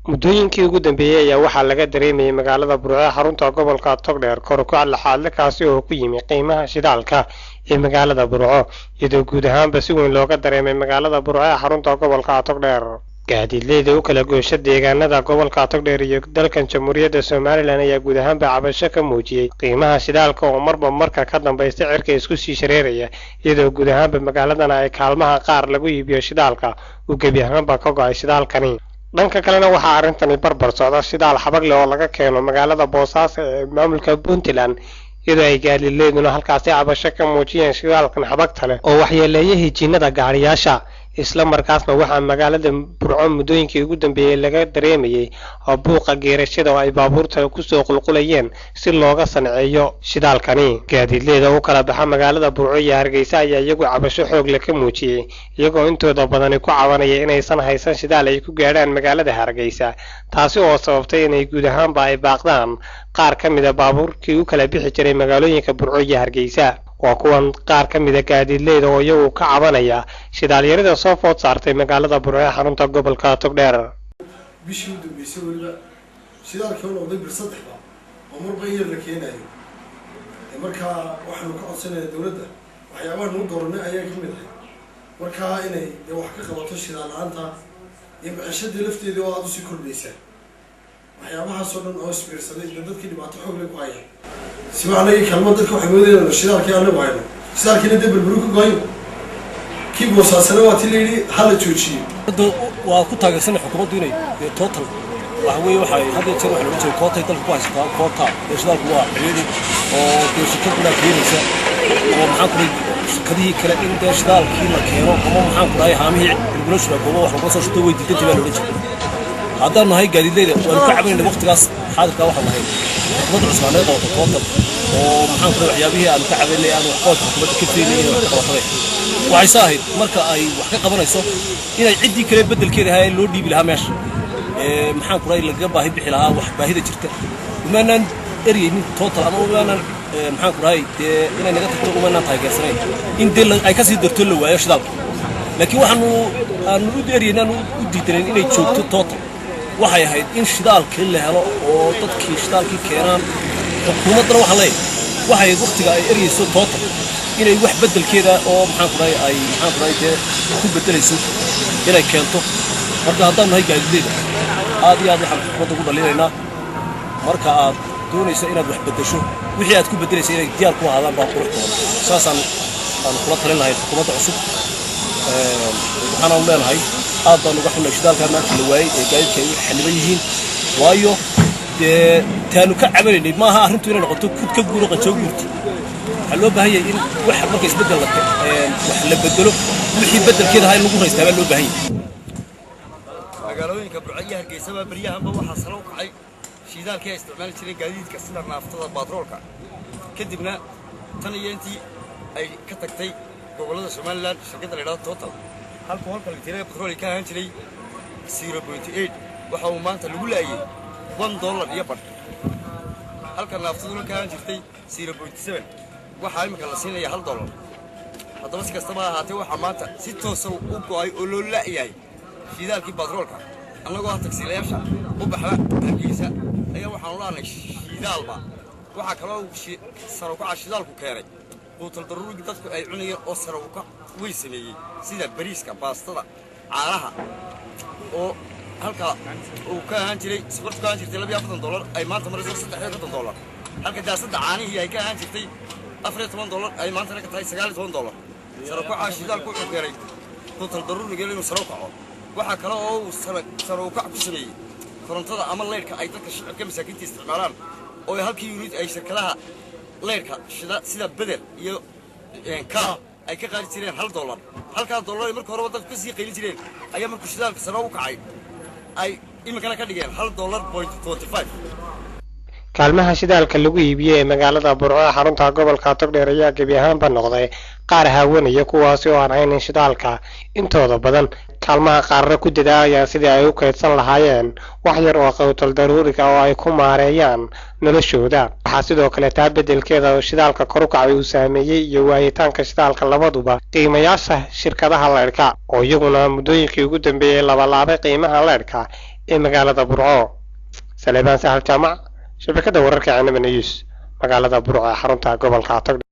Muddooyinkii ugu dambeeyey ayaa waxaa laga dareemayay magaalada Burco, xarunta gobolka Togdheer, kor u kac laxaadle kaasi oo ku yimi qiimaha shidaalka ee magaalada Burco, iyadoo guud ahaanba si weyn looga dareemay magaalada Burco ee xarunta gobolka Togdheer. Gaadiidleyda u kala goosha deegaanada gobolka Togdheer iyo dalkan Jamhuuriyadda Somalilan ayaa guud ahaanba cabasho ka muujiyey qiimaha shidaalka oo marba marka ka dambaysta cirka isku sii shareeraya, iyadoo guud ahaanba magaaladana ay kaalmaha qaar lagu iibiyo shidaalka uu gebi ahaanba ka go'ay shidaalkani. Dhanka kalena waxaa arrintani barbar socda shidaal xabag leh oo laga keeno magaalada Boosaaso ee maamulka Puntland, iyadoo ay gaadiidleyduna halkaasi cabasho ka muujiyeen shidaalkan xabagta leh oo waxyeeleeyay hijiinada gaariyaasha. Isla markaasna waxaa magaalada Burco muddooyinkii ugu dambeeyey laga dareemayey buuqa geerashada oo ay baabuurta kusoo qulqulayeen si looga sanceeyo shidaalkani. Gaadiidleyda u kala baxa magaalada Burco iyo Hargeysa ayaa iyagu cabasho xoog leh ka muujiyey, iyagoo intooda badani ku cabanaya inaysan haysan shidaal ay ku gaadhaan magaalada Hargeysa, taasi oo sababtay inay guud ahaanba ay baaqdaan qaar ka mida baabuurkii u kala bixi jiray magaalooyinka Burco iyo Hargeysa. Waa kuwan qaar ka mida gaadiidleyda oo iyagu ka cabanaya shidaalyarida soo food saartay magaalada Burco ee xarunta gobolka Togdheer. Bishii u dambeysay weliba shidaalkii oo noqday bir saddexba oo marba in yar la keenayo. Markaa waxaanu ka codsanayaa dowladda, waxyaabaha nuu dooranay ayaa ka mid ahay markaa inay dee wax ka qabato shidaal la-aanta iyo maciishadii lafteedii oo aada usii kordhaysa, waxyaabahaasoo dhan oo isbiirsaday dee dadkii dhibaato xoog le ku haya. Siba anagii kalma dadka waxay moodayaan shidaalkii anagu hayno, shidaalkiina dee berberu ka goayo, kii Boosaasana waa ti layidhi hala joojiyo. Waa ku taageersanay xukuumaddu inay dee total waxa weeye waxay had iyo jeer waxa looga jeeda kootay dalka ku haysataa koota. Dee shidaalku waa ciriiri oo dee shirkaduna keenaysa oo maxaan ku dhahay shirkadihii kale in dee shidaalkii la keeno ama maxaan ku dhahay haamihii lagula shuraakoobo wax lagula soo shubto way diidantay baa loola jeeda. Haddaan nahay gaadiidleyda waanu ka cabanayna waqtigaas xaadirkaa, waxaan nahay xukuumadda cusmaaneed qabato total oo maxaan ku dhahay waxyaabihii aanu ka cabanay aanu waxqabadka xukuumadda ka filaynay inay wax ka qabatay. Waxay ahayd marka ay wax ka qabanayso inay ciddii kale beddelkeeda ahaa ee loo dhiibi lahaa meesha maxaan ku dhahay lagaga baahi bixi lahaa wax baahida jirta. Umaanaan eryaynin total ama umaanaan maxaan ku dhahay dee inay naga tagto umaanaan taageersanayn in dee ay kasii darto la waayo shidaalka, laakiin waxaanu aanu u eryayn aanu u diidanayn inay joogto total waxay ahayd in shidaalkii la helo oo dadkii shidaalkii keenaan. Xukuumaddana waxaan leeyahay waxay ahayd waqtiga ay eryayso total inay wax beddelkeeda oo maxaan ku dhahay ay maxaan ku dhahay dee ku beddelayso inay keento. Marka haddaan nahay gaadiidleyda aad iyo aad waxaan xukuumadda ugu dhalinaynaa marka aad doonayso inaad wax beddesho wixii aad ku beddelaysa inay diyaar ku ahaadaan baa qurux badan. Saasaan aan kula talin lahayn xukuumadda cusub. Waxaanaanu leenahay aad baan uga xunnay shidaalkaa maanta la waayey ee gaadiidka ay u xaniban yihiin, waayo dee taanu ka cabanaynay maaha arrintu inay noqoto kud ka guuro qanjoo guurti. Waxaa loo baahan yahay in wax marka isbeddel la wax la beddelo wixii beddelkeeda ahaa in lagu raystaa baa loo baahan yahay. Magaalooyinka Burco iyo Hargeysaba beryahanba waxaa sare u kacay shidaalkii ay isticmaali jireen gaadiidka sida naaftada baatroolka, kadibna tan iyo intii ay ka tagtay gobollada Somalilan shirkadda la yidhahdo Total, halkuu halka litirada batrool ka ahaan jiray 0.8 waxa uu maanta lagu laayay $1 iyo badh, halka naaftaduna ka ahaan jirtay 0.7 waxaa imika la siinaya $1. Haddaba si kastaba ha ahaatee waxaa maanta si toosa u go'ay oo loo la'yahay shidaalkii batroolka. Annagoo ah tagsiilayaasha u baxda Hargeysa ayaa waxaanu la'nay shidaalba. Waxaa kaloo sare u kaca shidaalku keenay quutal daruurigii dadku ay cunayeen oo sare u kac weyn sameeyey, sida bariiska, baastada, caanaha oo halka uu ka ahaan jiray sokortu ka ahaan jirtay $42 ay maanta marayso $53, halka daasadda caanihii ay ka ahaan jirtay $14 ay maantana ka tahay $19. Sare u kaca shidaalku wuxuu keenay quutal daruuriga inuu sare u kaco. Waxaa kale oo uu sare u kac ku sameeyey korontada ama leyrhka ay dadka shicibka masaakiinta isticmaalaan, oo halkii unit ay shirkadaha leyrhka shida sida Bedel iyo Ka ay ka qaadi jireen $1, halkaa dollar ay marka horeba dadku ka sii qaylin jireen ayaa markuu shidaalka sare u kacay ay iminkana ka dhigeen $1.25. Kaalmaha shidaalka lagu iibiyey ee magaalada Burco ee xarunta gobolka Togdheer ayaa gebi ahaanba noqday qaar haawanaya, kuwaasi oo aan haynin shidaalka intooda badan. Kaalmaha qaarna ku dadaalayaan sidii ay u kaydsan lahaayeen wax yar oo qawtal daruuriga oo ay ku maareeyaan noloshooda. Waxaa sidoo kale taa beddelkeeda oo shidaalka kor u kacay uu saameeyey iyo waayitaanka shidaalka labaduba qiimayaasha shirkadaha leydhka oo iyaguna muddooyinkii ugu dambeeyey labalaabay qiimaha leydhka. ee magaalada Burco. Saleebaan Sahal Jaamac, shabakada wararka Cinaba News, magaalada Burco ee xarunta gobolka Togdheer.